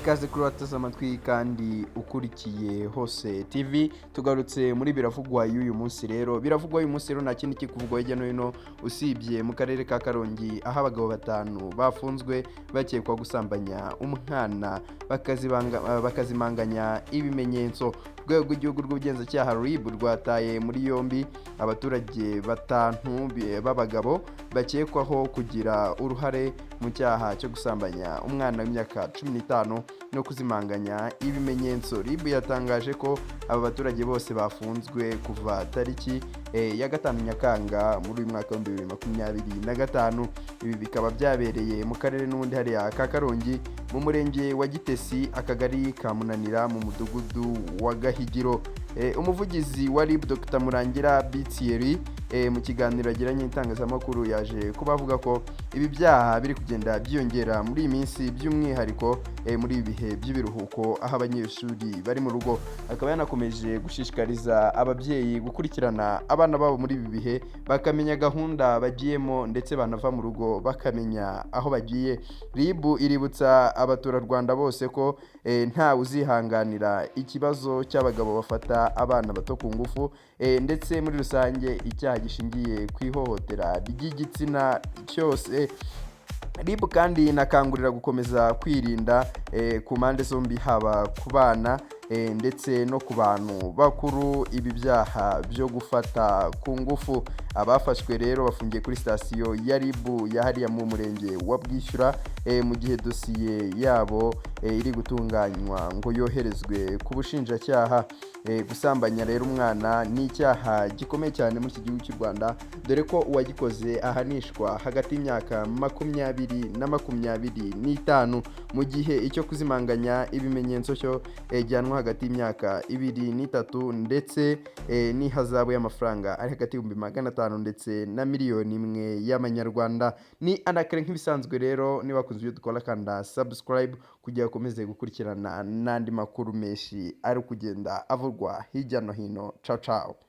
Ikaze kuri wateze amatwi kandi ukurikiye Hose TV. Tugarutse muri biravugwa y'uyu munsi rero. Biravugwa y'uyu munsi rero, nta kindi kiri kuvugwa hirya no hino usibye mu karere ka Karongi, aho abagabo batanu bafunzwe bakekwa gusambanya umwana bakazimanganya ibimenyetso. Urwego rw'Igihugu rw'Ubugenzacyaha, RIB, rwataye muri yombi abaturage batanu b'abagabo bakekwaho kugira uruhare mu cyaha cyo gusambanya umwana w'imyaka 15 no kuzimanganya ibimenyetso. RIB yatangaje ko aba baturage bose bafunzwe kuva tariki ya 5 Nyakanga muri uyu mwaka wa 2025. Ibi bikaba byabereye mu karere n'ubundi hariya ka Karongi, mu murenge wa Gitesi, akagari ka Munanira, mu mudugudu wa Gahigiro. Umuvugizi wa RIB, Dr Murangira B Thierry, mu kiganiro yagiranye n'itangazamakuru, yaje kuba avuga ko ibi byaha biri kugenda byiyongera muri iyi minsi, by'umwihariko muri ibi bihe by'ibiruhuko aho abanyeshuri bari mu rugo. Akaba yanakomeje gushishikariza ababyeyi gukurikirana abana babo muri ibi bihe, bakamenya gahunda bagiyemo, ndetse banava mu rugo bakamenya aho bagiye. RIB iributsa abaturarwanda bose ko ntawe uzihanganira ikibazo cy'abagabo bafata abana bato ku ngufu, ndetse muri rusange icyaha gishingiye ku ihohotera ry'igitsina cyose. RIB kandi inakangurira gukomeza kwirinda ku mpande zombi, haba ku bana ndetse no ku bantu bakuru, ibi byaha byo gufata ku ngufu. Abafashwe rero bafungiye kuri sitasiyo ya RIB ya hariya mu murenge wa Bwishyura, mu gihe dosiye yabo iri gutunganywa ngo yoherezwe ku bushinjacyaha. Gusambanya rero umwana ni icyaha gikomeye cyane muri iki gihugu cy'u Rwanda, dore ko uwagikoze ahanishwa hagati y'imyaka 20 na 25, mu gihe icyo kuzimanganya ibimenyetso cyo gihanwa hagati y'imyaka 2 n'3, ndetse n'ihazabu y'amafaranga ari hagati y'ibihumbi 500 ndetse na miliyoni 1 y'amanyarwanda. Ni anakare nk'ibisanzwe rero, niba wakunze ibyo dukora, kanda subscribe kugira ngo ukomeze gukurikirana n'andi makuru menshi ari kugenda avugwa hirya no hino. Ciao ciao.